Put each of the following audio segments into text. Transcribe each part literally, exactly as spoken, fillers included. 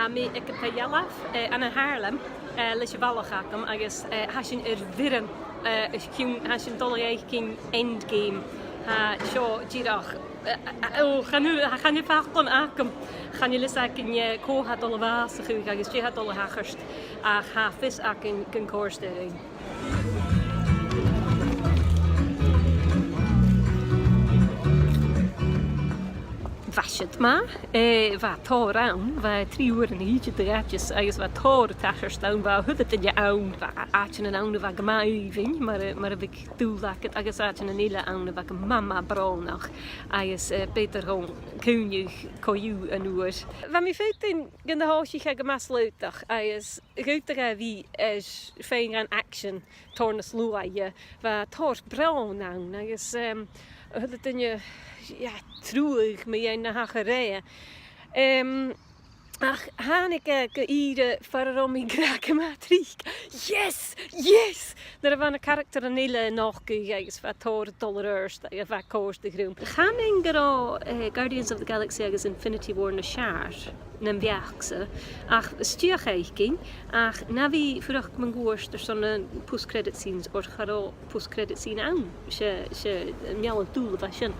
Tha mi aig an taigh-dhealbh, eh, ann an Harlem, eh, leis a' bhalach agam agus, eh, tha sinn air bhioran, eh, os cionn, tha sinn a' dol a dh'fhaicinn Endgame. Tha seo dìreach, eh, eh, o, chan eil, chan eil facal agam. Chan eil fhios againn, eh, cò tha a' dol a bhàsachadh agus dè tha a' dol a thachairt, ach tha fios againn gun còrd e rinn. Bha siud math, eh, bha tòrr ann, bha trì uairean a thìde de dh'fhaid, agus bha tòrr a' tachairt ann, bha a h-uile duine ann, bha àiteannan ann a bha gu math aoibhinn, mar a, mar a bhiodh dùil agad, agus àiteannan eile ann a bha gu math, math brònach, agus, eh, b' fheudar dhomh caoineadh co-dhiù an uair. Bha mi a' faotainn gun do thòisich e gu math slaodach, agus dh'fhaodadh e a bhith air feadhainn dhen action tòrr nas luaithe, bha tòrr bròn ann agus, em, a h-uile duine, yeah, truagh mu dheidhinn na thachair roimhe. Em, ach thàinig e gu ìre far an robh mi ag ràdh gu math tric, "Yes! Yes!" Nuair a bha na caractaran eile a' nochdadh agus bha tòrr a' dol air adhart agus bha e a' còrdadh rium. Chanainn gun robh, eh, Guardians of the Galaxy agus Infinity War nas fheàrr nam bheachd-sa, ach 's fhiach fhaicinn, ach na bhith a' fuireach mun cuairt airson na post-credit scenes, oir cha robh post-credit scene ann, 's e, 's e mealladh dùil a bha sin.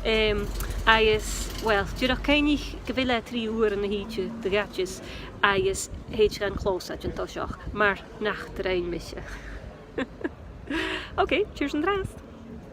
Em, agus, well, dìreach cuimhnich gu bheil e trì uairean a thìde de dh'fhaid, agus thèid dhan chlòsaid an toiseach, mar nach do rinn mise. Ok, tìoraidh an-dràsta.